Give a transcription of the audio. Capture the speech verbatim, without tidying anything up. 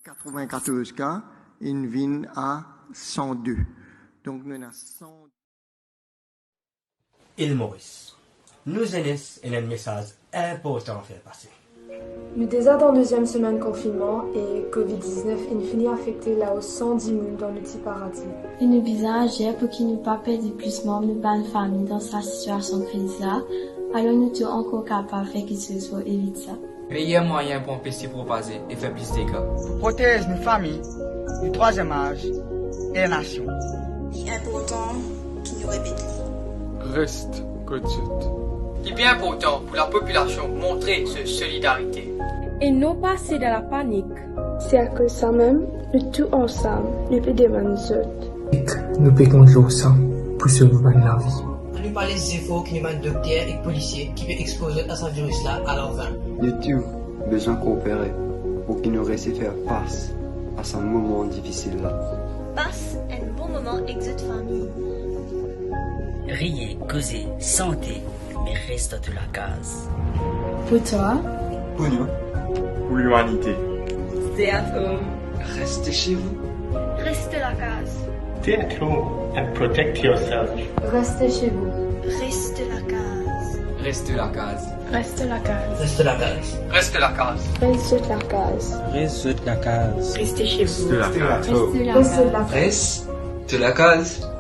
Katrevin-katorz ka, inn vinn a san de. Donk, nou ena san. Ile Moris. Nou zenes ena enn mesaz inportan a fer pase. Nou deza dan deziem semenn konfinnman e Covid diznef inn fini afekte lao san dimoun dan nou ti paradi. E nou bizin azir pou ki nou pa perdi plis manb nou bann fami dan sa sitiasion kriz la, alor nou tou ankor kapav fer kiksoz pou evit sa. Meyer mwayin pou anpes li propaze e fer plis dega. Pou protez nou fami, nou trwaziem az e nasion. Li inportan ki nou repet li. Res kot zot. Li byen inportan pou lapopilasion montre so solidarite. E non pa sed dan lapanik. Se akoz samem, nou tou ansam, nou pe demann zot. Nou pe kont lor sa pou sov bann lavi. Anou pa les zefor ki nou bann dokter ek polisie ki pe ekspoz zot a sa viris la al an vin. Nou tou bizin koopere pou ki nou resi fer fas a sa moman difisil la. Pas enn bon moman ek zot fami. Riye, koze, sante, me res dan to lakaz. Pou twa. Pou nou. Pou limanite. Stay at home. Reste chez vous. Reste lakaz. Stay at home and protect yourself. Reste chez vous. Reste lakaz. Reste lakaz. Reste lakaz. Reste lakaz. Reste lakaz. Reste lakaz. Reste chez vous. Reste lakaz. Reste lakaz. Reste lakaz.